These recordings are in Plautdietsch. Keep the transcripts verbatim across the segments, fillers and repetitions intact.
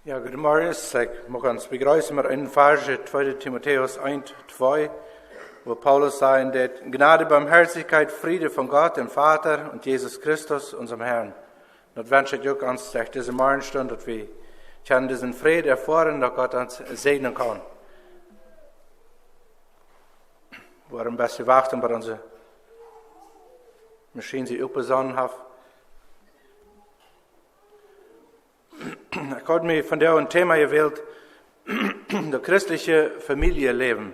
Jo, goodemorjes. Ekj mucht ons bejriessen met een Varsch, tweede Timotäus eent, twee, wua Paulus sajcht: "Daut Jnod, Boamhoatichkjeit, Fräd von Gott, däm Voda un Jesus Christus, onsen Herrn." Daut wensch ekj uk ons, daut dise Morjenstund, daut wie kjennen disen Fräd erfoaren, daut Gott ons säajnen kaun. Woaren een bät wachten, bat onse Maschien sikj oppjesonnen haft. Ekj haud mie vondoag een Thema jewält, daut christelje Famieljeläwen.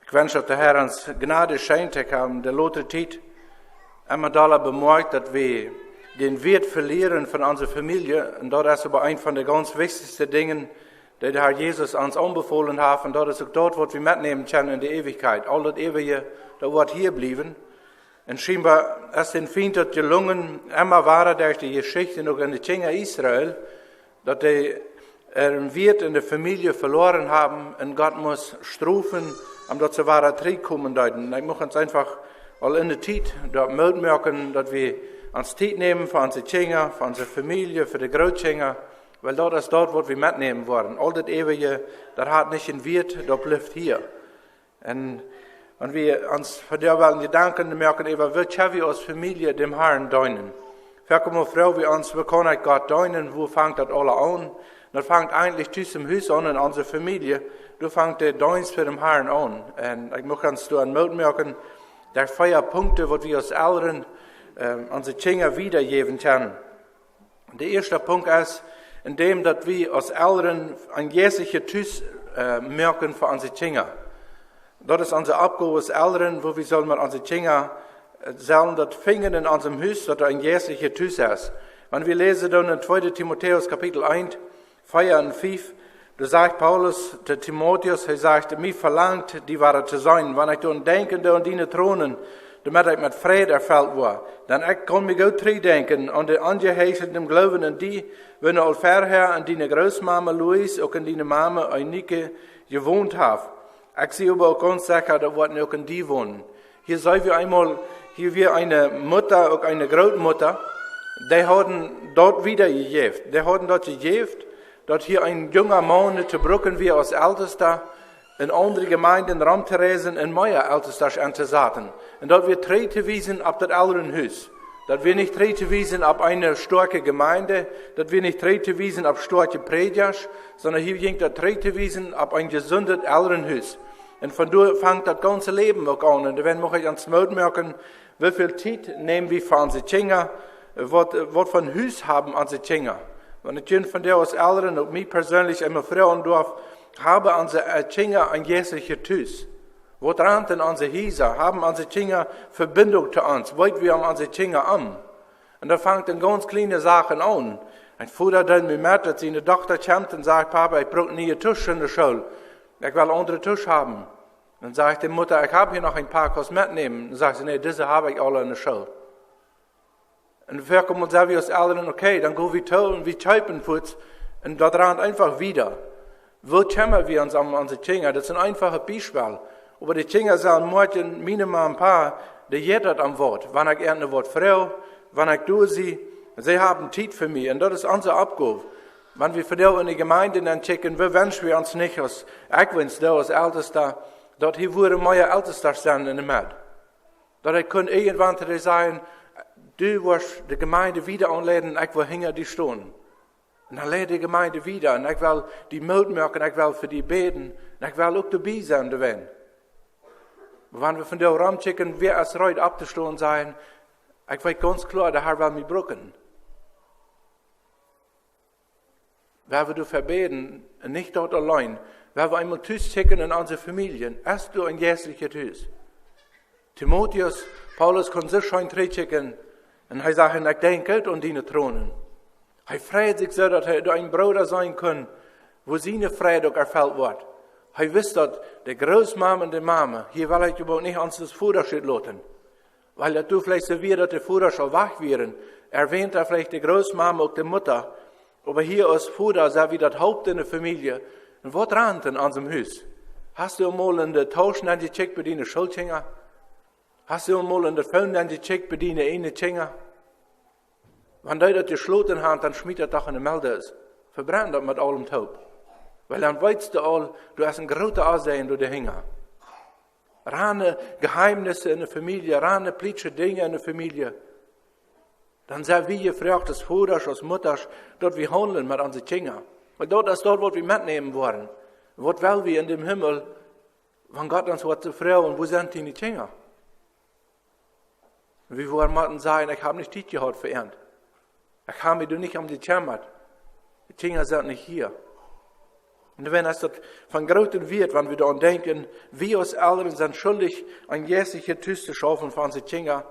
Ekj wensch, daut de Herr ons Jnod schenkjt. Ekj hab de latste Tiet emma dolla bemoakjt, daut wie dän Wieet velieren von onse Famielje. Un daut es oba eent von de gaunz wichtichste Dinja, dee de Herr Jesus ons aunbefolen haft. Un daut es uk daut, waut wie metnämen kjennen enne Eewichkjeit. Aul daut Eewje, daut woat hia bliewen. Un schienboa es däm Fient daut jelungen, emma wada derch de Jeschicht un uk enne Kjinja Israel, daut dee äaren Wieet enne Famielje veloaren haben un Gott must strofen, om daut see wada trigjkomen deeden. Un ekj mucht ons eefach aul enne Tiet doa Moot moaken, daut wie ons Tiet nämen fa onse Kjinja, fa onse Famielje, fa de Grootkjinja, wiels daut es daut, waut wie metnämen woaren. Aul daut Eewje, daut haft nich een Wieet, daut blift hia. Un, un wie ons vondoag wellen Jedanken moaken äwa, woo kjenn wie aus Famielje däm Herrn deenen. Foaken froag wie ons, woo kaun ekj Gott deenen, wua fangt daut aula aun? Daut fangt eejentlich tus em Hus aun, en onse Famielje. Doa fangt de Deenst fa däm Herrn aun. Un ekj mucht ons doa een Moot moaken, doa fief Punkten, waut wie aus Elren, ähm, onse Kjinja wiedajäwen kjennen. De ieeschte Punkt es, en däm daut wie aus Elren een jeistlichet Hus, äh, moaken fa onse Kjinja. Daut es onse Oppgow aus Elren, woo wie sellen met onse Kjinja, äh, sellen daut finjen en onsem Hus, daut doa een jeistlichet Hus es. Wan wie läsen dan en tweede Timotäus Kapitel eent, vea un fief, doa sajcht Paulus to Timotäus, hee sajcht: "Mie velangt, die wada to seenen, wan ekj doaraun denkjen doo, aun diene Tronen, doamet ekj met Fräd erfelt woa. Dan ekj kaun mie goot trigjdenkjen aun dän aunjeheichelden Gloowen en die, woo aul verhäa aun diene Grootmame Lois, uk aun diene Mame Eunike jewont haft. Ekj sie oba uk gaunz secha, daut woat nu uk en die wonen." Hia seenen wie eemol, hia wia eene Mutta, uk eene Grootmutta, dee hauden daut wiedajejäft. Dee hauden daut jejäft, daut hia een junga Maun to brucken wia aus Eltesta, en aundre Jemeenden romtoreisen un mea Eltestasch auntosaten. Un daut wia trigj to wiesen opp daut Elrenhus. Daut wia nich trigj to wiesen opp eene stoakje Jemeend, daut wia nich trigj to wiesen opp stoakje Prädjasch, sonda hia jinkj daut trigj to wiesen opp een jesundet Elrenhus. Un von doa fangt daut gaunze Läwen uk aun. Un doawäajen mucht ekj ons Moot moaken, woo väl Tiet näm wie fa onse Kjinja, waut, waut fa een Hus haben onse Kjinja. Wan ekj junt vondoag aus Elren, uk mie perseenlich eemol froagen darf, haben onse, äh, Kjinja een jeistlichet Hus? Waut rant en onse Hiesa? Haben onse Kjinja Vebinjunk to ons? Weet wie om onse Kjinja om? Un daut fangt en gaunz kjliene Sachen aun. Een Voda deelt mie met, daut siene Dochta kjemt un sajcht: "Papa, ekj bruck niee Tausch enne School. Ekj well aundre Tausch haben." Dan sajcht de Mutta: "Ekj hab hia noch een poa, kaust metnämen." Dan sajcht see: "Nä, dise hab ekj aul enne School." Un foaken saj wie aus Elren: "Okay, dan go wie too un wie kjeepen fuaz." Un daut rant eefach wieda. Woo kjemma wie ons om onse Kjinja? Daut es een eefachet Biespel. Oba de Kjinja sellen moakjen, miene Mame un Papa, dee jeit daut aum Wort. Wan ekj an waut froag, wan ekj doa sie, see haben Tiet fa mie. Un daut es onse Oppgow. Wan wie vondoag enne Jemeend dan kjikjen, wie wenschen wie ons nich aus, ekj wensch doa aus Eltesta, daut hia wudden mea Eltestasch sennen enne Medd. Daut ekj kunn irjentwan to die sajen: "Du woascht de Jemeend wieda aunleiden, ekj well hinja die stonen." Un dan leid de Jemeend wieda un ekj well die Moot moaken, ekj well fa die bäden un ekj well uk doabie sennen doawäajen. Wan wie vondoag romkjikjen, wäa es reed opptostonen, sajen: "Ekj weet gaunz kloa, de Herr well mie brucken"? Wan wie doafäa bäden, un nich daut auleen, wan wie eemol tus kjikjen en onse Famieljen, es doa een jeistlichet Hus? Timotäus, Paulus kunn soo scheen trigjkjikjen un hee sajcht: "Un ekj denkj goot aun diene Tronen." Hee freid sikj soo, daut hee doa een Brooda seenen kunn, wua siene Freid uk erfelt woat. Hee wist, daut de Grootmame un de Mame, hia well ekj oba uk nich onse Vodasch utloten, wiels daut doa veleicht soo wia, daut de Vodasch aul wajch wieren, erwähnt hee veleicht de Grootmame uk de Mutta, oba hia aus Voda sent wie daut Haupt enne Famielje. Un waut rant en onsem Hus? Hast du mol enne Tausch nenjekjikjt bie diene Schoolkjinja? Hast du mol enne Phone nenjekjikjt bie diene eejne Kjinja? Wan dee daut jeschloten han, dan schmiet daut doch enne Melldose. Vebrenn daut met aulem toop. Wiels dan weetst du aul, du hast een grootet Aunseenen doa hinja. Rane Jeheemnisse enne Famielje, rane plietsche Dinja enne Famielje. Dan sent wie jefroacht aus Vodasch, aus Muttasch, daut wie haundlen met onse Kjinja. Wiels daut es daut, waut wie metnämen woaren. Waut well wie en däm Himmel, wan Gott ons woat froagen: "Wua sent diene Kjinja?" Wie woaren motten sajen: "Ekj hab nich Tiet jehaut fa an. Ekj hab mie doa nich om jekjemmat. De Kjinja sent nich hia." Un dan es daut von grooten Wieet, wan wie doaraun denkjen, wie aus Elren sent schuldich, een jeistlichet Tus to schaufen fa onse Kjinja.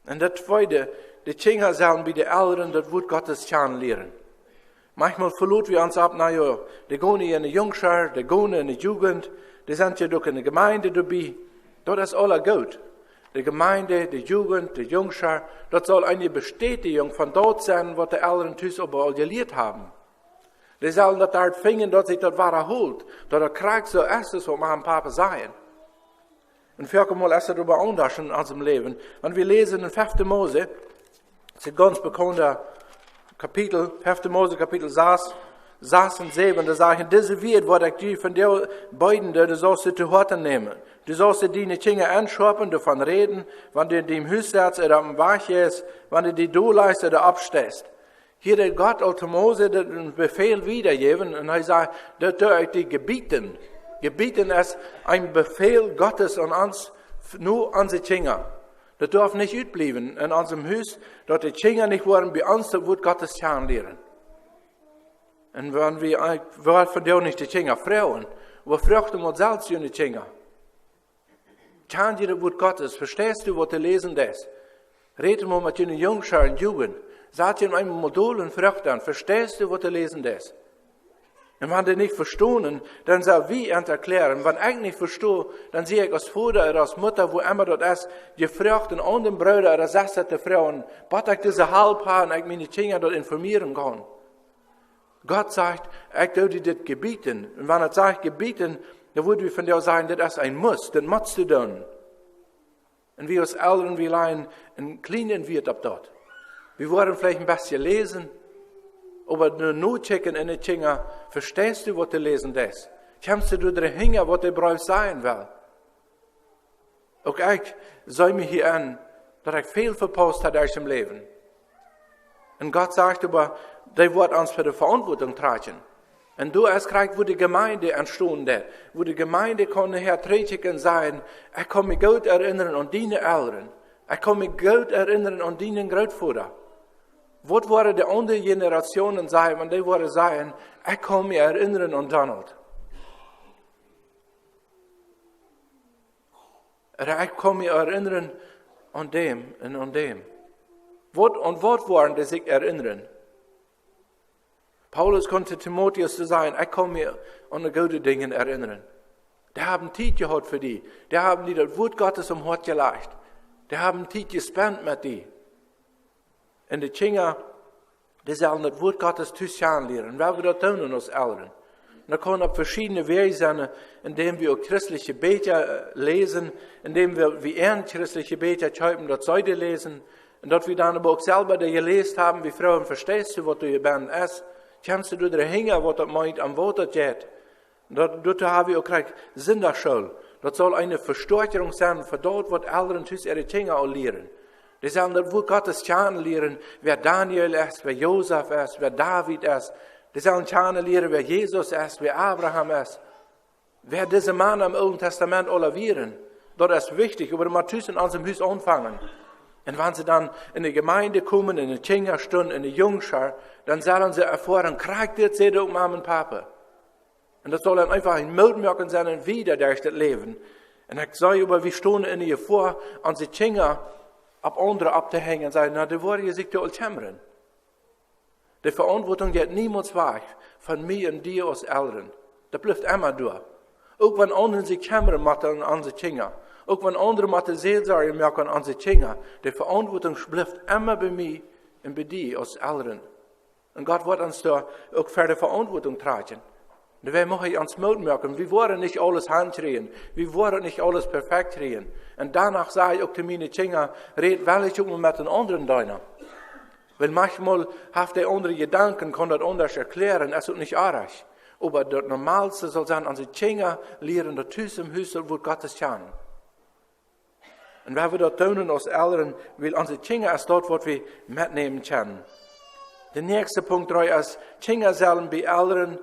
Un daut tweede, de Kjinja sellen bie de Elren daut Wuat Gottes kjanen lieren. Maunchmol veloten wie ons opp, na jo, dee gonen enne Jungschar, dee gonen enne Jugend, dee sent je uk enne Jemeent doabie. Daut es aules goot. De Jemeent, de Jugend, de Jungschar, daut saul eene Bestätigung von daut sennen, waut de Elren tus oba aul jelieet haben. Dee sellen daut doa finjen, daut sikj daut wadaholt, daut daut krakjt soo es, aus waut Mame un Pape sajen. Un väl mol es daut oba aundasch en onsem Läwen. Wan wie läsen en fefte Mose, daut es een gaunz bekauntet Kapitel, fefte Mose Kapitel sas, sas un säwen, doa sajcht et: "Dise Wieed woa ekj die vondoag beeden, du saust see to Hoaten nämen. Du saust see diene Kjinja enschoapen, doavon räden, wan du en dien Hus setst ooda oppem Wajch jeist, wan du die dolajchst ooda oppsteist." Hia deed Gott aul to Mose daut een Befäl wiedajäwen un hee säd: "Daut doo ekj die jebieden." Jebieden es een Befäl Gottes aun ons, nu onse Kjinja. Daut darf nich utbliewen en onsem Hus, daut de Kjinja nich woaren bie ons daut Wuat Gottes kjanen lieren. Un wan wie, wie vondoag nich de Kjinja froagen, wie froagen mol selfst june Kjinja: "Kjant jie daut Wuat Gottes? Vesteist du, waut du läsen deist?" Rät mol met june Jungschar un Jugend. Sat junt eemol dol un froagt dan: "Vesteist du, waut du läsen deist?" Un wan dee nich vestonen, dan sell wie an erkjlären. Wan ekj nich vesto, dan sie ekj aus Voda ooda aus Mutta, wua emma daut es, jefroagt, eenen aundren Brooda ooda Sesta to froagen, bat ekj dise Help ha un ekj miene Kjinja doa informieren kaun. Gott sajcht: "Ekj doo die dit jebieden." Un wan et sajcht jebieden, dan wudd wie vondoag sajen, dit es een Must, dit motst du doonen. Un wie aus Elren, wie lajen eenen kjlienen Wieet opp daut. Wie woaren veleicht een bät läsen, oba nu nochecken en de Kjinja: "Vesteist du, waut du läsen deist? Kjemst du doa hinja, waut de Breef sajen well?" Uk ekj see mie hia aun, daut ekj väl vepaust ha derch em Läwen. Un Gott sajcht oba, dee woat ons fa de Veauntwuatunk trakjen. Un doa es krakjt, wua de Jemeent entstonen deed, wua de Jemeent kunn häa trigjkjikjen un sajen: "Ekj kaun mie goot erinnren aun diene Elren. Ekj kaun mie goot erinnren aun dienen Grootvoda." Waut woaren de aundre Jenerationen sajen, wan dee woaren sajen: "Ekj kaun mie erinnren aun Donald"? Ooda: "Ekj kaun mie erinnren aun däm un aun däm"? Waut, aun waut woaren dee sikj erinnren? Paulus kunn Timotäus sajen: "Ekj kaun mie aun de goode Dinja erinnren. Dee haben Tiet jehaut fa die. Dee haben die daut Wuat Gottes aum Hoat jelajcht. Dee haben Tiet jespent met die." Un de Kjinja, dee sellen daut Wuat Gottes tus kjanen lieren. Well wie daut doonen aus Elren? Daut kaun opp veschiedne Wäaj sennen, endäm wie uk christliche Bieekja, äh, läsen, endäm wie, wie an christliche Bieekja kjeepen, daut see dee läsen, un daut wie dan oba uk selfst dee jeläst haben, wie froagen: "Vesteist du, waut du hia best? Kjemst du doa hinja, waut daut meent un waut daut jeit?" Daut, doatoo ha wie uk krakjt Sindachschool. Daut saul eene Vestoakjunk sennen fa daut, waut Elren tus äare Kjinja aul lieren. Dee sellen daut Wuat Gottes kjanen lieren, wäa Daniel es, wäa Josef es, wäa David es. Dee sellen kjanen lieren, wäa Jesus es, wäa Abraham es. Wäa dise Mana em Oolen Tastament aula wieren. Daut es wichtich, oba daut mott tus en onsem Hus aunfangen. Un wan see dan en de Jemeent komen, en de Kjinjastund, en de Jungschar, dan sellen see erfoaren, krakjt dit säden uk Mame un Pape. Un daut saul dan eefach een Moot moaken sennen un wieda derch daut Läwen. Un ekj saj, oba wie stonen en de Jefoa, onse Kjinja opp aundre opptohenjen un sajen: "Na, dee woaren sikj doa aul kjemren." De Veauntwuatunk jeit niemols wajch von mie un die aus Elren. Daut blift emma doa. Uk wan aundre sikj kjemren motten om onse Kjinja, uk wan aundre motten Seelsorj moaken om onse Kjinja, de Veauntwuatunk blift emma bie mie un bie die aus Elren. Un Gott woat ons doa uk fa de Veauntwuatunk trakjen. Doawäajen mucht ekj ons Moot moaken. Wie woaren nich aules hankjrieen. Wie woaren nich aules perfekt kjrieen. Un doano saj ekj uk to miene Kjinja: "Rät veleicht uk mol met eenen aundren Deena. Wiels maunchmol haft dee aundre Jedanken, kaun daut aundasch erkjläaren, es uk nich oajch. Oba daut Normalste saul sennen, onse Kjinja lieren daut tus em Hus daut Wuat Gottes kjanen. Un wan wie daut doonen aus Elren, wiels onse Kjinja es daut, waut wie metnämen kjennen. De näakjste Punkt dree es, Kjinja sellen bie Elren,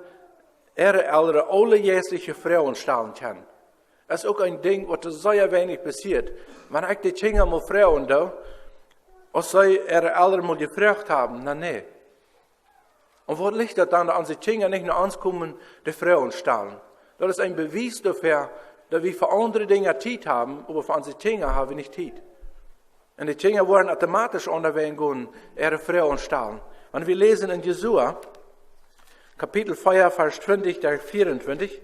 äare Elren aule jeistelje Froagen stalen kjennen. Daut es uk een Dinkj, waut sea weinich passieet. Wan ekj de Kjinja mol froagen doo, aus see äare Elren mol jefroacht haben, na nä. Un woo licht daut dan, daut onse Kjinja nich no ons komen, de Froagen stalen? Daut es een Bewies doafäa, daut wie fa aundre Dinja Tiet haben, oba fa onse Kjinja haben wie nich Tiet. Un de Kjinja woaren automatisch aun de Wäaj gonen, äare Froagen stalen. Wan wie läsen en Josua, Kapitel vea, Varsch twintich bat veeauntwintich,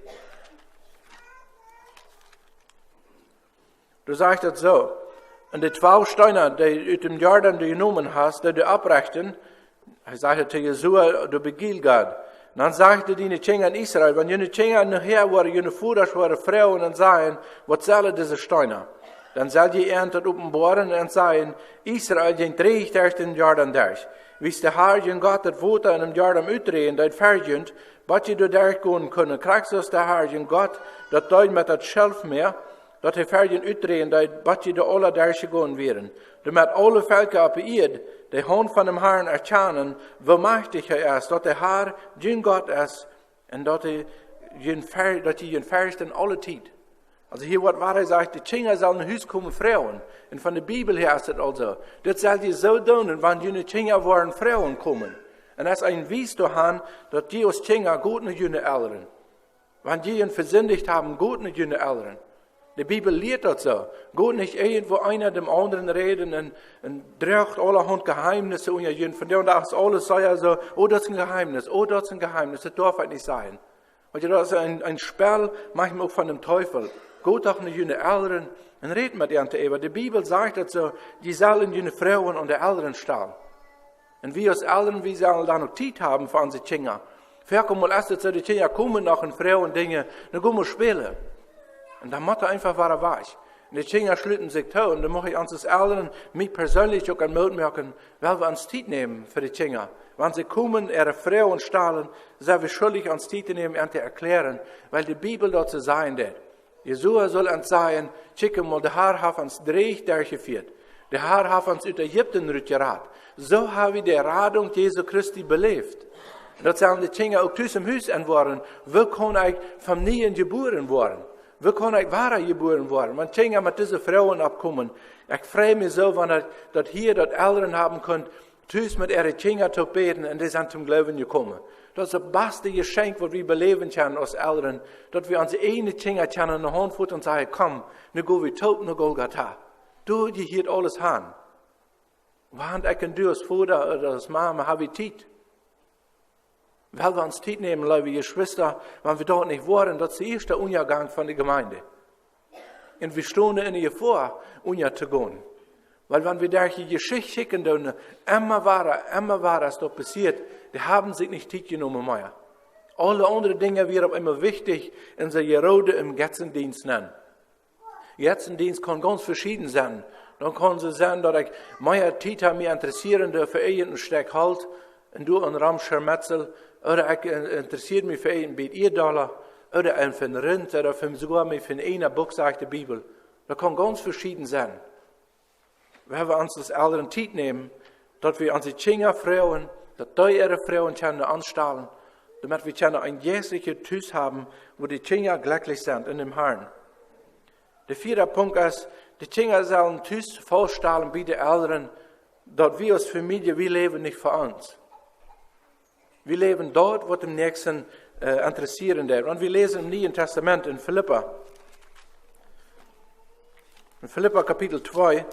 doa sajcht daut soo: Un de twalf Steena, dee du ut däm Jordan jenomen hast, dee du oprechten, hee säd to Josua doa bie Gilgal. Dan säd hee to siene Kjinja en Israel: Wan june Kjinja nohäa woaren june Vodasch woaren froagen un sajen: Waut sellen dise Steena? Dan sell jie an daut openboaren un sajen: Israel jinkj dreech derch dän Jordan derch, wiels de Har jun Gott daut Wota en däm Jordan utdräjen deed ver junt, bat jie doa derch gonen kunnen, krakjt soo aus de Har jun Gott daut deed met daut Schelfmäa, daut hee ver junt utdräjen deed, bat jie doa aula derch jegonen wieren. Doamet aule Velkja opp de Ieed de Haunt von däm Harn erkjanen, woo majchtich hee es, daut de Har jun Gott es, un daut hee jun fer-, daut jie jun ferchten aule Tiet. Aulsoo hia woat wada jesajcht, de Kjinja sellen no Hus komen froagen. Un von de Bibel häa es daut aulsoo. Dit sell jie soo doonen, wan june Kjinja woaren froagen komen. Un daut es een Bewies doafäa, daut jie aus Kjinja goot no june Elren. Wan jie junt vesindicht haben, goot no june Elren. De Bibel lieet daut soo. Goot nich irjentwoo eena däm aundren räden un, un droacht aulahaunt Jeheemnisse unja junt. Vondoag es aules sea soo: Oh, daut es een Jeheemnis. Oh, daut es een Jeheemnis. Daut darf ekj nich sajen. Weetst, daut es een, een Spell, maunchmol uk von däm Teufel. Goot doch no june Elren un rät met an doaräwa. De Bibel sajcht daut soo: Jie sellen june Froagen aun de Elren stalen. Un wie aus Elren, wie sellen dan uk Tiet haben fa onse Kjinja. Foaken mol es daut soo, de Kjinja komen noch un froagen Dinja, dan go mol spälen. Un dan mott eena eefach wada wajch. Un de Kjinja schluten sikj too. Un dan mucht ekj ons aus Elren, mie perseenlich uk een Moot moaken, wiels wie ons Tiet nämen fa de Kjinja. Wan see komen, äare Froagen stalen, sent wie schuldich ons Tiet to nämen un to erkjläaren, wiels de Bibel daut soo sajcht. Josua saul an sajen: Kjikj mol, de Har haft ons dreech derchjefieet. De Har haft ons ut Ägipten rutjerat. Soo ha wie de Radunk Jesu Christi beläft. Un daut sellen de Kjinja uk tus em Hus enwoaren. Woo kaun ekj von nieem jebuaren woaren? Woo kaun ekj wada jebuaren woaren? Wan Kjinja met dise Froagen oppkomen, ekj frei mie soo, wan daut, daut hia daut Elren haben kunnen, tus met äare Kjinja to bäden un dee sent toom Gloowen jekomen. Daut es daut baste Jeschenkj, waut wie beläwen kjennen aus Elren, daut wie onse eejne Kjinja kjennen aun de Haunt faten un sajen: Komm, nu go wie toop no Golgata. Doa jehieet aules han. Wan ekj un du aus Voda ooda aus Mame, ha wie Tiet? Wiels wie ons Tiet nämen, leewe Jeschwista, wan wie daut nich woaren, daut es de ieeschte Unjagank von de Jemeent. Un wie stonen en de Jefoa, unja to gonen. Wiels wan wie derch de Jeschicht kjikjen doonen, emma wada, emma wada es daut passieet, dee haben sikj nich Tiet jenomen mea. Aule aundre Dinja wieren opp eemol wichtich un see jeroden em Gottesdeenst nenn. Gottesdeenst kaun gaunz veschieden sennen. Dan kaun et sennen, daut ekj mea Tiet ha, mie interessieren doo fa irjent een Stekj Holt un doa een Ram Scharmetzel, ooda ekj, äh, interesseer mie fa een bät Ieeddolla, ooda een, fa een Rint, ooda fa soogoa mie fa een Book, sajcht de Bibel. Daut kaun gaunz veschieden sennen. Wie haben ons aus Elren Tiet nämen, daut wie onse Kjinja froagen, daut dee äare Froagen kjennen aunstalen, doamet wie kjennen een jeistlichet Tus haben, wua de Kjinja jlekjlich sent en däm Harn. De vieede Punkt es, de Kjinja sellen tus fauststalen bie de Elren, daut wie aus Famielje, wie läwen nich fa ons. Wie läwen daut, waut däm Näakjsten, äh, interessieren deit. Un wie läsen em Nieen Tastament en Filippa. En Filippa Kapitel twee,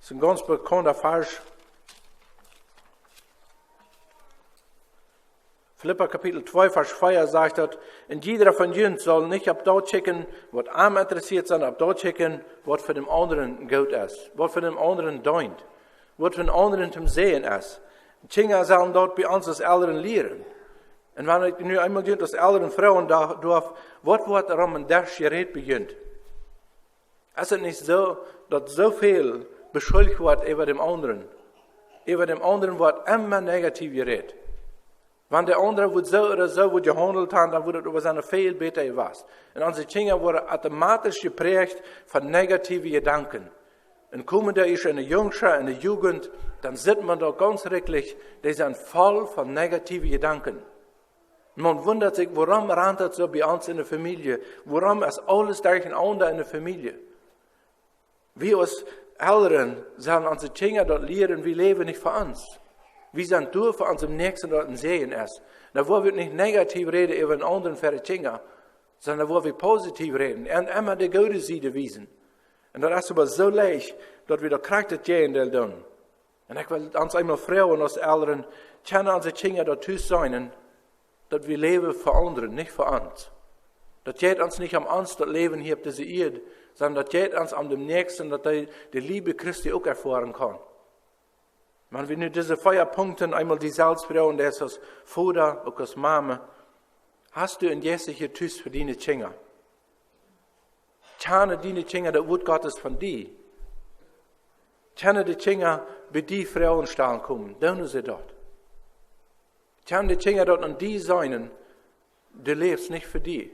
es een gaunz bekaunta Varsch. Filippa Kapitel twee, Varsch vea sajcht daut: Un jieda von junt saul nich opp daut kjikjen, waut am interessieet, sonda opp daut kjikjen, waut fa däm aundren goot es, waut fa däm aundren deent, waut fa däm aundren toom Säajen es. Kjinja sellen daut bie ons aus Elren lieren. Un wan ekj nu eemol junt aus Elren froagen da-, doaf, waut woat rom dän Desch jerät bie junt? Es et nich soo, daut soo väl beschuldicht woat äwa däm aundren? Äwa däm aundren woat emma negativ jerät. Wan de aundre wudd soo ooda soo wudd jehaundelt han, dan wudd et äwa sennen väl bäta jewast. Un onse Kjinja woaren automatisch jepräacht von negative Jedanken. Un komen dee ieescht enne Jungschoft, enne Jugend, dan sitt maun doa gaunz rikjlich, dee sent voll von negative Jedanken. Maun wundat sikj, wuarom rant daut soo bie ons enne Famielje? Wuarom es aules derchenaunda enne Famielje? Wie aus Elren sellen onse Kjinja daut lieren, wie läwen nich fa ons. Wie sent doa fa onsen Näakjsten, daut een Säajen es. Dan woa wie nich negativ räden äwa eenen aundren fa de Kjinja, sonda woa wie positiv räden un emma de goode Sied wiesen. Un daut es oba soo leicht, daut wie daut krakjt daut Jäajendeel doonen. Un ekj well ons eemol froagen aus Elren: Kjennen onse Kjinja daut tus seenen, daut wie läwen fa aundre, nich fa ons? Daut jeit ons nich om ons, daut Läwen hia opp dise Ieed, sonda daut jeit ons om däm Näakjsten, daut hee de Leew Christi uk erfoaren kaun. Wan wie nu dise vea Punkten eemol die selfst froagen, daut es aus Voda, uk aus Mame: Hast du een jeistlichet Tus fa diene Kjinja? Kjennen diene Kjinja daut Wuat Gottes von die? Kjennen de Kjinja bie die Froagen stalen komen? Doonen see daut? Kjennen de Kjinja daut aun die seenen, du läfst nich fa die,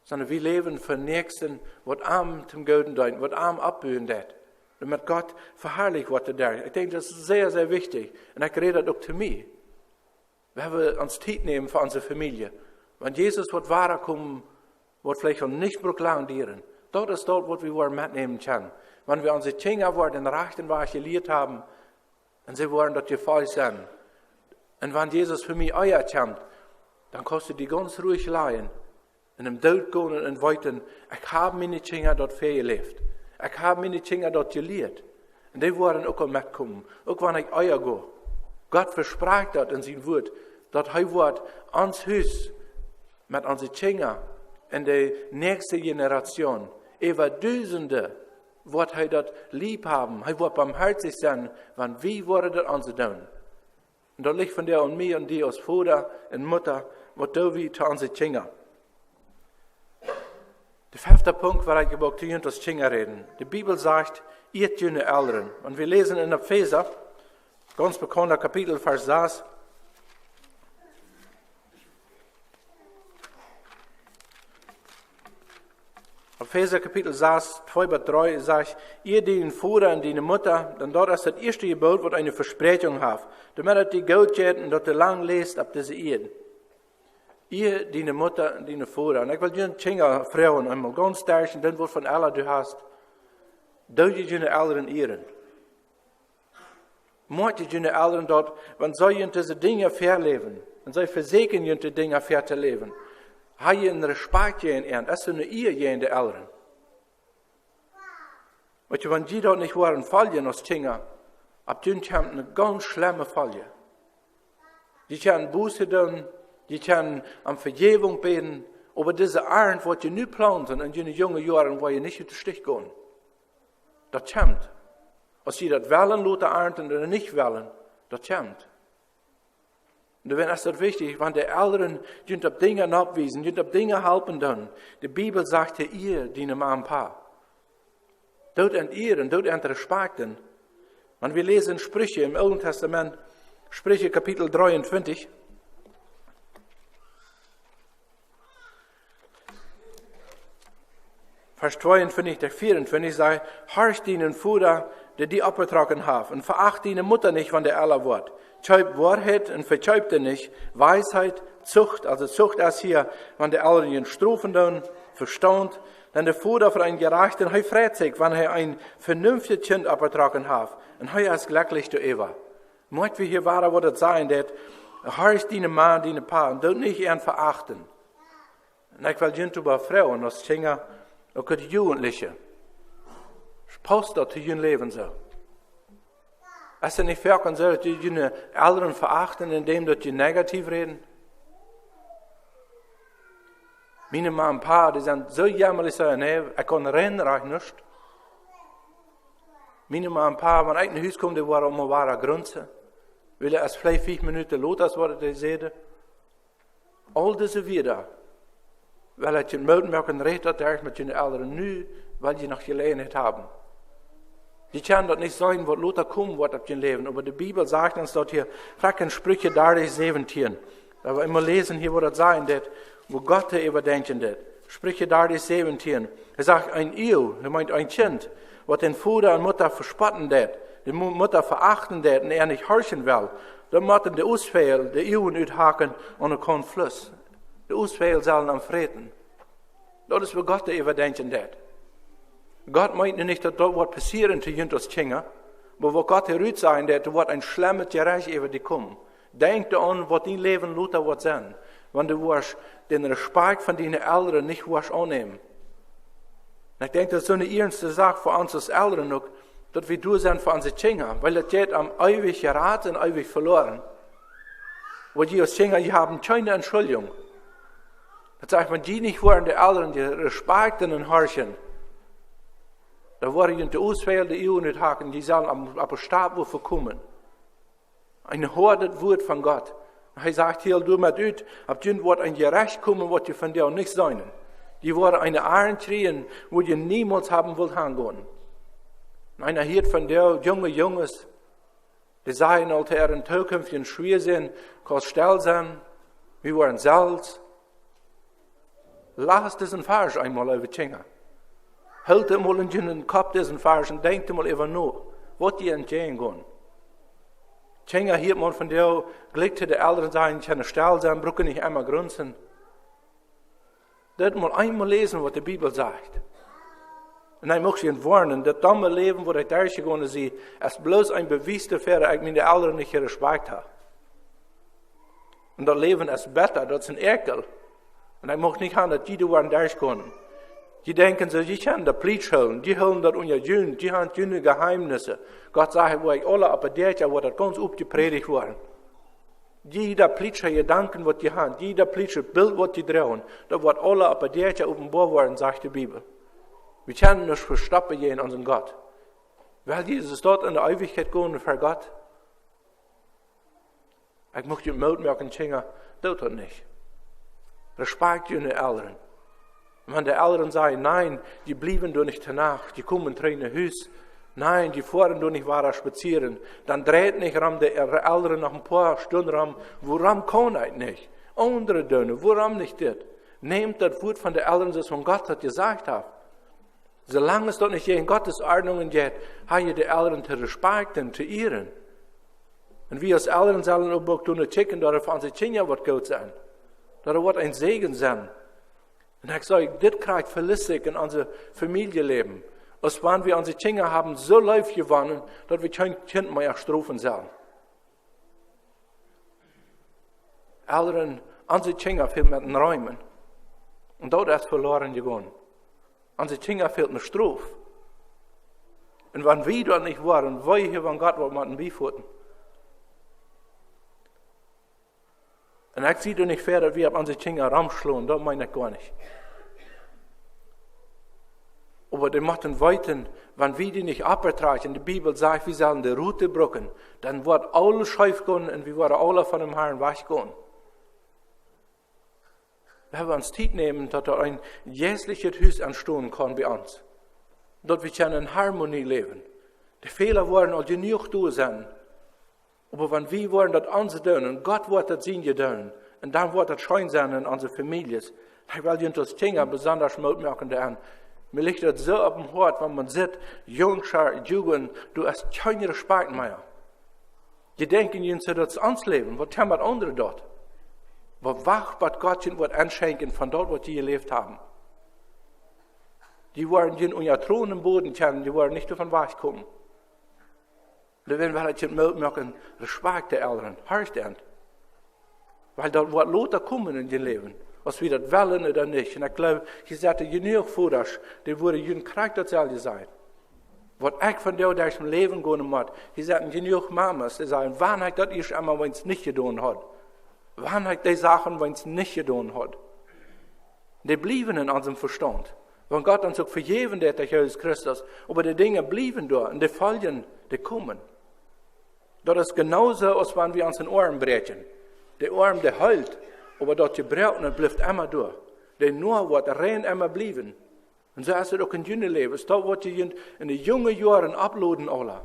sonda wie läwen fa dän Näakjsten, waut am toom Gooden deent, waut am oppbuen deit, doamet Gott veharlicht woat doaderch? Ekj denkj, daut es sea, sea wichtich. Un ekj räd daut uk to mie. Wie haben ons Tiet nämen fa onse Famielje. Wan Jesus woat wada komen, woat veleicht aul nich brukt lang dieren. Daut es daut, waut wie woaren metnämen kjennen. Wan wie onse Kjinja woaren dän rajchten Wajch jelieet haben, un see woaren daut jefolcht sennen. Un wan Jesus fa mie ea kjemt, dan kaust du die gaunz ruich lajen un em Doot gonen un weeten: Ekj hab miene Kjinja daut väajeläft. Ekj hab miene Kjinja daut jelieet. Un dee woaren uk aul metkomen, uk wan ekj ea go. Gott vesprakjt daut en sien Wuat, daut hee woat ons Hus met onse Kjinja un de näakjste Jeneratioon, äwa Dusende, woat hee daut leef haben. Hee woat boamhoatich sennen, wan wie woaren daut aunse doonen. Un daut licht vondoag aun mie un die aus Voda un Mutta: Waut doo wie to onse Kjinja? De fefte Punkt, waut ekj uk to junt aus Kjinja räden. De Bibel sajcht: Ieet june Elren. Un wie läsen en Efeesa, gaunz bekauntet Kapitel, Varsch sas. Efeesa Kapitel sas, twee bat dree sajcht: Ea dienen Voda un diene Mutta, dan daut es daut ieeschte Jeboot, waut eene Vespräakjunk haft, doamet et die goot jeit un daut du lang läfst opp dise Ieed. Ea diene Mutta un diene Voda. Un ekj well june Kjinja froagen, eemol gaunz ieescht, un dan waut fa Elren du hast: Doo jie june Elren ieren? Moakt jie june Elren daut, wan see junt dise Dinja väaläwen, un see vesieekjen junt dise Dinja väatoläwen, ha jie eenen Respakjt jäajen an, es eene Ea jäajen de Elren? Weet jie, wan jie daut nich woaren foljen aus Kjinja, opp junt kjemt eene gaunz schlemme Folj. Jie kjennen Buße doonen, jie kjennen om Vejäwunk bäden, oba dise Arnt, waut jie nu plaunten en june junge Joaren, woa jie nich ut de Stich gonen. Daut kjemt. Aus jie daut wellen, lota arnten, ooda nich wellen, daut kjemt. Un doawäajen es daut wichtich, wan de Elren junt opp Dinja noppwiesen, junt opp Dinja halpen doonen. De Bibel sajcht: Ea diene Mame un Pa. Doo an ieren, doo an respakjten. Wan wie läsen Spricha em Oolen Testament, Spricha Kapitel dreeuntwintich, Varsch tweeuntwintich bat veeruntwintich sajcht: Horch dienen Voda, dee die oppjetrocken haft, un veacht diene Mutta nich, wan dee ella woat. Kjeep Woarheit un vekjeep dee nich. Weisheit, Zucht, aulsoo Zucht es hia, wan de Elren junt strofen doonen, Vestaunt. Dan de Voda von eenen Jerajchten, hee freit sikj, wan hee een venunftjet Kjint oppjetrocken haft, un hee es jlekjlich doaräwa. Moakt wie hia woaren, waut daut sajen deit: Horch diene Mame, diene Pa, un doo nich an veachten. Un ekj well junt doaräwa froagen, aus Kjinja, uk aus Jugendliche: Paust daut to jun Läwen soo? Es daut nich foaken soo, daut jie june Elren veachten, endäm daut jie negativ räden? Miene Mame un Pa, dee sent soo jämalich, soo, nä, ekj kaun rein, rein nuscht. Miene Mame un Pa, wan ekj no Hus kom, dee woaren emma wada grunzen, wiels et es veleicht fief Minuten lota es, waut dee säden. Aul dise Wieed, well ekj junt Moot moaken, rät daut ieescht met june Elren nu, wiels jie noch Jeläajenheit haben. Jie kjennen daut nich seenen, waut lota komen woat opp jun Läwen. Oba de Bibel sajcht ons daut hia, krakjt en Spricha dartich säwentieen. Daut wie emol läsen hia, waut daut sajen deit, woo Gott doaräwa denkjen deit. Spricha dartich säwentieen. Hee sajcht, een Iu, hee meent een Kjint, waut dän Voda un Mutta vespotten deit, de Mu-, Mutta veachten deit un äa nich horchen well, dan motten de Oosfäajel de Uagen uthaken aun de Kornfluss. De Oosfäajel sellen am fräten. Daut es, woo Gott doaräwa denkjen deit. Gott meent nu nich, daut daut woat passieren to junt aus Kjinja, oba woo Gott hia rut sajen deit, doa woat een schlemmet Jerecht äwa die komen. Denkj doaraun, waut dien Läwen lota woat sennen, wan du woascht dän Respakjt von diene Elren nich woascht aunnämen. Un ekj denkj, daut es soone iernste Sach fa ons aus Elren uk, daut wie doa sent fa onse Kjinja, wiels daut jeit om eewich jerat un eewich veloaren. Waut jie aus Kjinja, jie haben kjeene Entschuldjunk. Daut sajcht, wan jie nich woaren de Elren, dee Respakjt un horchen, dan woaren junt de Oosfäajel de Uagen uthaken, jie sellen opp, opp de Stopp woaren komen. Een hoadet Wuat von Gott. Hee sajcht hia doamet ut, opp junt woat een Jerecht komen, waut jie vondoag nich seenen. Jie woaren eene Arnt kjrieen, wua jie niemols haben wullt hangonen. Un eena hieet vondoag, junge Junges, dee sajen aul to äaren tokunftjen Schwiasän, kaust stell sennen, wie woaren selfst. Last disen Varsch eemol äwa, Kjinja. Hoolt emol en jun Kopp disen Varsch un denkjt emol äwa no, waut jie entjäajen gonen. Kjinja, hia mott maun vondoag jlikj to de Elren sajen, kjennen stell sennen, brucken nich emma grunzen. Daut mott eemol läsen, waut de Bibel sajcht. Un ekj mucht junt woarnen, daut domme Läwen, waut ekj derchjegonen sie, es bloos een Bewies doafäa, daut ekj miene Elren nich jerespakjt hab. Un daut Läwen es betta, daut es een Äakjel. Un ekj mucht nich haben, daut jie doa woaren derchkomen. Jie denkjen soo, jie kjennen daut plietsch hoolen, jie hoolen daut unja junt, jie haben june Jeheemnisse. Gott sajcht, woa ekj aule opp de Däakja, woat daut gaunz opjeprädicht woaren. Jieda plietscha Jedanken, waut jie haben, jieda plietschet Bilt, waut jie droagen, daut woat aule opp de Däakja openboa woaren, sajcht de Bibel. Wie kjennen nuscht vestoppen jäajen onsen Gott. Well Jesus doa en de Eewichkjeit gonen ver Gott? Ekj mucht junt Moot moaken, Kjinja, doot daut nich. Respakjt june Elren. Wan de Elren sajen, nä, dee bliewen doa nich to Nacht, dee komen trigj no Hus. Nä, dee foaren doa nich wieda spazieren. Dan dreit nich rom de Elren noch een poa Stunden rom. Wuarom kaun ekj nich? Aundre doonen, wuarom nich dit? Nämt daut Wuat von de Elren, soo aus von Gott daut jesajcht haft. Soo lang aus daut nich jäajen Gottes Ordnungen jeit, ha jie de Elren to respakjten, to ieren. Un wie aus Elren sellen uk doano kjikjen, daut et fa onse Kjinja woat goot sennen. Daut et woat een Säajen sennen. Un ekj saj, dit kjrieech ekj veleicht en onse Famieljeläwen. Aus wan wie onse Kjinja haben soo leef jewonnen, daut wie kjeen Kjint mea strofen sellen. Elren, onse Kjinja fält met een Räumen. Un daut es veloaren jegonen. Onse Kjinja fält ne Strof. Un wan wie daut nich woaren, wee hia, wan Gott woat motten biefoten. Un ekj sie doa nich ver, daut wie opp onse Kjinja romschlonen, daut meen ekj goa nich. Oba dee motten weeten, wan wie dee nich opptrakjen, de Bibel sajcht, wie sellen de Rute brucken, dan woat aules scheef gonen un wie woaren aule von däm Harn wajchgonen. Wie haben ons Tiet nämen, daut doa een jeistlichet Hus entstonen kaun bie ons. Daut wie kjennen en Harmonie läwen. De Fäla woaren aul jenuach doa sennen. Oba wan wie woaren daut onse doonen, un Gott woat daut sienje doonen, un dan woat daut scheen sennen en onse Famieljes. Ekj well junt aus Kjinja besonda Moot moaken doaraun. Mie licht daut soo opp däm Hoat, wan maun sitt, Jungscha, Jugend, doa es kjeen Respakjt mea. Jie denkjen, jie sent daut ons Läwen, waut kjemmat aundre daut? Oba wacht, waut Gott junt woat enschenkjen von daut, waut jie jeläft haben. Jie woaren junt unja Tronen un Boden kjennen, jie woaren nich doavon wajchkomen. Doawäajen well ekj junt Moot moaken, respakjt de Elren, horcht an. Wiels daut woat lota komen en jun Läwen, aus wie daut wellen ooda nich. Un ekj jleew, hia sennen jenuach Vodasch, dee wudden junt krakjt daut selwje sajen. Waut ekj vondoag derch mien Läwen jegonen sie, hia sennen jenuach Mamas, dee sajen, wan ekj daut ieescht emol weens nich jedonen haud. Wan ekj dee Sachen weens nich jedonen haud. Dee bliewen en onsem Vestaunt. Wan Gott ons uk vejäwen deit derch Jesus Christus, oba dee Dinja bliewen doa un dee Foljen, dee komen. Daut es jenauso, aus wan wie ons een Oarm bräakjen. De Oarm, dee heelt, oba daut Jebroakne blift emma doa. De Noa woat rein emma bliewen. Un soo es et uk en june Läwen. Daut woat jie en de junge Joaren opploden, aula.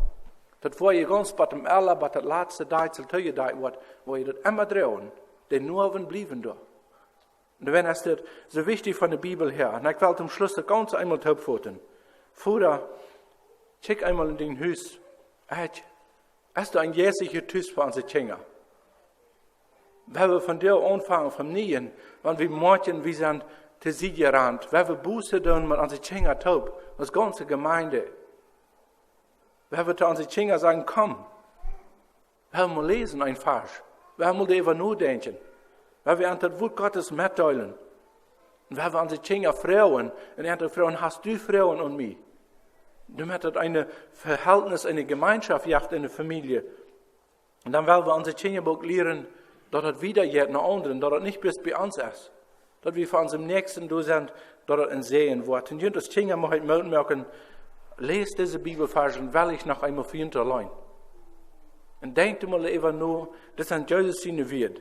Daut woa jie gaunz bat dem Ella, bat daut latste Deitzel toojedeit woat, woa jie daut emma droagen. De Noawen bliewen doa. Un dan es dit soo wichtich von de Bibel häa. Un ekj well toom Schluss daut gaunz eemol toopfoten. Voda, kjikj eemol en dien Hus. Ekj, es doa een jeistlicha Tus fa onse Kjinja? Wie wellen von doa aunfangen, von nieen, wan wie moakjen, wie sent to Sied jerant. Wie wellen Buße doonen met onse Kjinja toop, aus gaunze Jemeent. Wie wellen to onse Kjinja sajen: "Komm, wie wellen mol läsen een Varsch. Wie wellen mol doaräwa nodenkjen. Wie wellen an daut Wort Gottes metdeelen." Un wie wellen onse Kjinja froagen, un an daut froagen: "Hast du Froagen aun mie?" Doamet daut een Verhältnis, eene Jemeenschoft jeft en de Famielje. Un dan well wie onse Kjinja uk lieren, daut daut wieda jeit no aundre, daut daut nich bloos bie ons es. Daut wie fa onsen Näakjsten doa sent, daut daut een Säajen woat. Un junt aus Kjinja mucht ekj Moot moaken, läst dise Bibelvarsch, well ekj noch eemol fa junt auleen. Un denkjt mol doaräwa no, dit sent Jesus siene Wieed.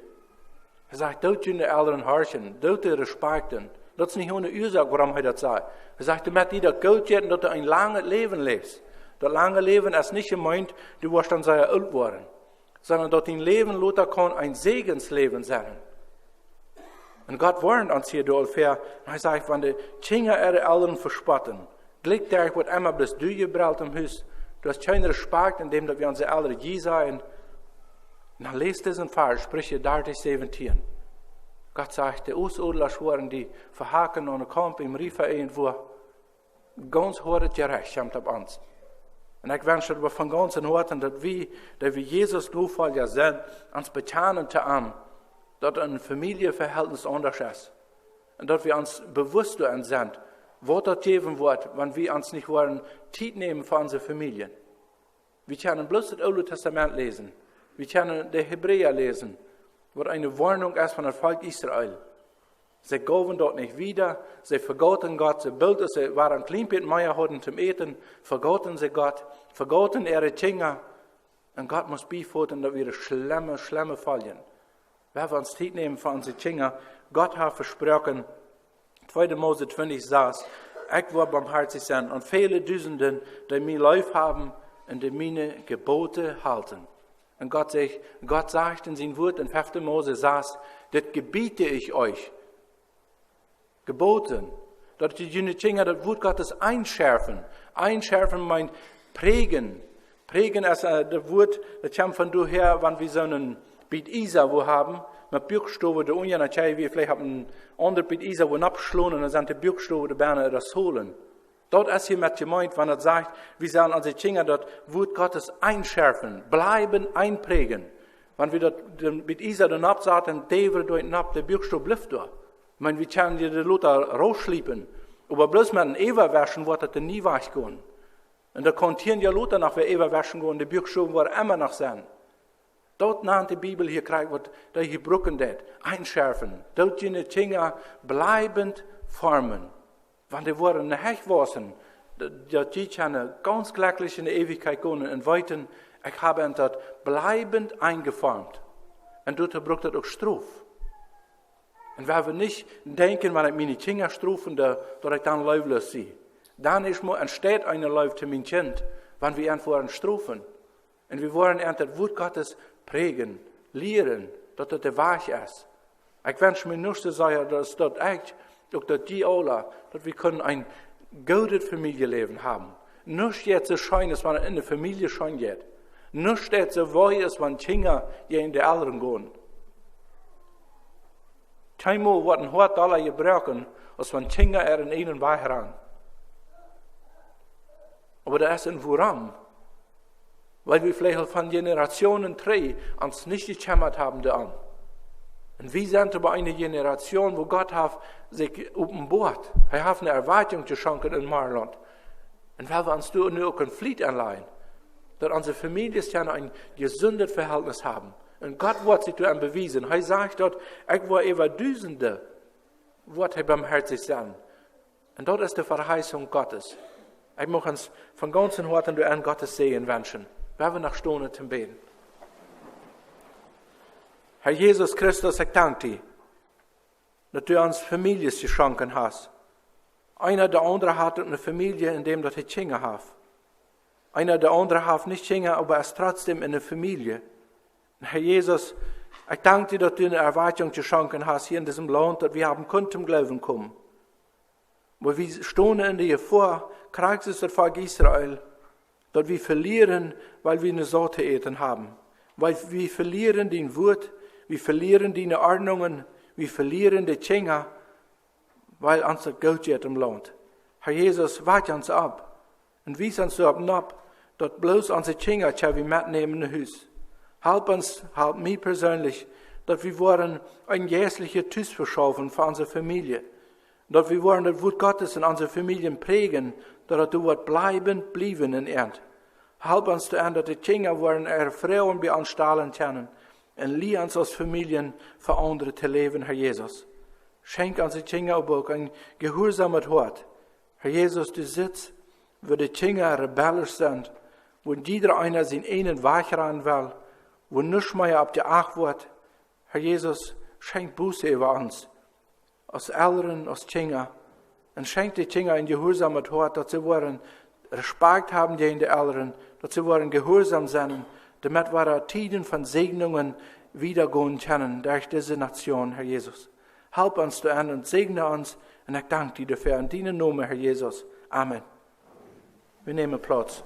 Hee sajcht: "Doot june Elren horchen, doot dee respakjten." Daut es nich one Uasoak, wuarom hee daut sajcht. Hee sajcht, doamet die daut goot jeit un daut du een langet Läwen läfst. Daut lange Läwen es nich jemeent, du woascht dan sea oolt woaren, sonda daut dien Läwen lota kaun een Säajensläwen sennen. Un Gott woarnt ons hia doaräwa. Un hee sajcht: "Wan de Kjinja äare Elren vespotten, jlikj doa woat emma bloos doa jebrellt em Hus. Du hast kjeen Respakjt, endäm daut wie onse Elren jie sajen." Na, läst disen Varsch, Spricha dartich säwentieen. Gott sajcht: "De Oostodlasch woaren die vehaken aune Kaump em Riefa irjentwua." Gaunz hoadet Jerecht kjemt opp ons. Un ekj wensch daut wie von gaunzem Hoaten, daut wie, daut wie Jesus Nofolja sent, ons bekjanen to am, daut een Famieljeverhältnis aundasch es. Un daut wie ons bewusst doaren sent, waut daut jäwen woat, wan wie ons nich woaren Tiet nämen fa onse Famielje. Wie kjennen bloos daut Oole Tastament läsen. Wie kjennen de Hebräa läsen, waut eene Woarnunk es von daut Volkj Israel. See jeewen daut nich wieda, see vegauten Gott, see bilden, see wieren een kjlien bät mea, hauden toom Äten, vegauten see Gott, vegauten äare Kjinja. Un Gott must biefoten, daut wieren schlemme, schlemme Foljen. Wie wellen ons Tiet nämen fa onse Kjinja. Gott haft vesproaken, tweede Mose twintich sass: "Ekj woa boamhoatich sennen aun väle Dusenden, dee mie leef haben un dee miene Jebote halten." Un Gott sajcht, Gott sajcht en sien Wort en fefte Mose sass: "Dit gebiete ich euch." Jeboten. Daut jie june Kjinja daut Wort Gottes enschärfen. Enschärfen meent prägen. Prägen es, äh, daut Wort, daut kjemt von doa häa, wan wie soon Bit Iesa wua haben, met Buakstowen doa unja, dan kjenn wie veleicht opp een aundret Bit Iesa wua noppschlonen, un dan sent de Buakstowen doa bennen ooda Solen. Daut es hia met jemeent, wan et sajcht, wie sellen onse Kjinja daut Wort Gottes enschärfen, bliewen enprägen. Wan wie daut, daut Bit Iesa doa noppsaten, dee woat doa nopp, de Buakstow blift doa. Ekj meen, wie kjennen dee lota rausschliepen. Oba bloos met een Äwaweschen woat daut doa nie wajchgonen. Un daut kaun tieen Joa lota noch wada äwaweschen gonen, de Buakstowen woaren emma noch sennen. Daut nant de Bibel hia krakjt, waut dee hia brucken deit: enschärfen. Daut june Kjinja bliewen formen. Wan dee woaren nich wausen, daut, daut dee kjennen gaunz jlekjlich en de Eewichkjeit gonen un weeten: "Ekj hab an daut bliewen enjeformt." Un doatoo brukt daut uk Strof. Un wie wellen nich denkjen, wan ekj miene Kjinja strofen doo, daut ekj dan leewloos sie. Dan es mau entsteit eene Leew to mien Kjint, wan wie an woaren strofen. Un wie woaren an daut Wort Gottes prägen, lieren, daut daut de Wajch es. Ekj wensch mie nuscht soo sea, daut, daut ekj, uk daut jie aula, daut wie kjennen een goodet Famieljeläwen haben. Nuscht jeit soo scheen aus wan et en de Famielje scheen jeit. Nuscht jeit soo wee aus wan Kjinja jäajen de Elren gonen. Kjeenmol woat een Hoat dolla jebroaken aus wan Kjinja äaren eenen Wajch gonen. Oba daut es een wuarom. Wiels wie veleicht aul von Generationen trigj ons nich jekjemmat haben doarom. Un wie sent oba eene Generation, wua Gott haft sikj openboat. Hee haft eene Erweckung jeschonken en Marlon. Un wie wellen ons doa nu uk een Fliet aunlajen, daut onse Famieljes kjennen een jesundet Verhältnis haben. Un Gott woat sikj doa aun bewiesen. Hee sajcht daut: "Ekj woa äwa Dusende, woat hee boamhoatich sennen." Un daut es de Verheißung Gottes. Ekj mucht ons von gaunzem Hoaten doa aun Gottes Säajen wenschen. Wie wellen noch stonen toom bäden. Herr Jesus Christus, ekj dank die, daut du ons Famieljes jeschonken hast. Eena de aundra haft eene Famielje, en däm daut hee Kjinja haft. Eena de aundra haft nich Kjinja, oba es trotzdäm eene Famielje. Herr Jesus, ekj dank die, daut du eene Erwakjunk jeschonken hast hia en disem Launt, daut wie haben kunt toom Gloowen komen. Oba wie stonen en de Jefoa, krakjt soo aus daut Volkj Israel, daut wie velieren, wiels wie nuscht to äten haben. Wiels wie velieren dien Wuat, wie velieren diene Ordnungen, wie velieren de Kjinja, wiels ons daut goot jeit em Launt. Herr Jesus, wakj ons opp un wies ons doaropp opp, daut bloos onse Kjinja kjenn wie metnämen no Hus. Halp ons, halp mie perseenlich, daut wie woaren eene jeistliche Tus veschaufen fa onse Famielje. Daut wie woaren daut Wuat Gottes en onse Famieljen prädjen, daut daut doa woat bliewen, bliewen en äant. Halp ons doatoo, daut de Kjinja woaren äare Froagen bie ons stalen kjennen. Un lia ons aus Famieljen fa aundre to läwen, Herr Jesus. Schenkj onse Kjinja oba uk een jehuarsomet Hoat. Herr Jesus, du sitst, wua de Kjinja rebellisch sent, wua jieda eena sienen eenen Wajch gonen well, wua nuscht mea opp jeacht woat. Herr Jesus, schenkj Buss äwa ons, aus Elren, aus Kjinja. Un schenkj de Kjinja een jehuarsomet Hoat, daut see woaren Respekt haben jäajen de Elren, daut see woaren jehuarsom sennen, doamet wie Tieden von Säajnungen wieda gonen kjennen derch dise Nation, Herr Jesus. Halp ons doatoo un säajen ons, un ekj dank die doafäa en dienen Nomen, Herr Jesus. Amen. Wie nämen Plauz.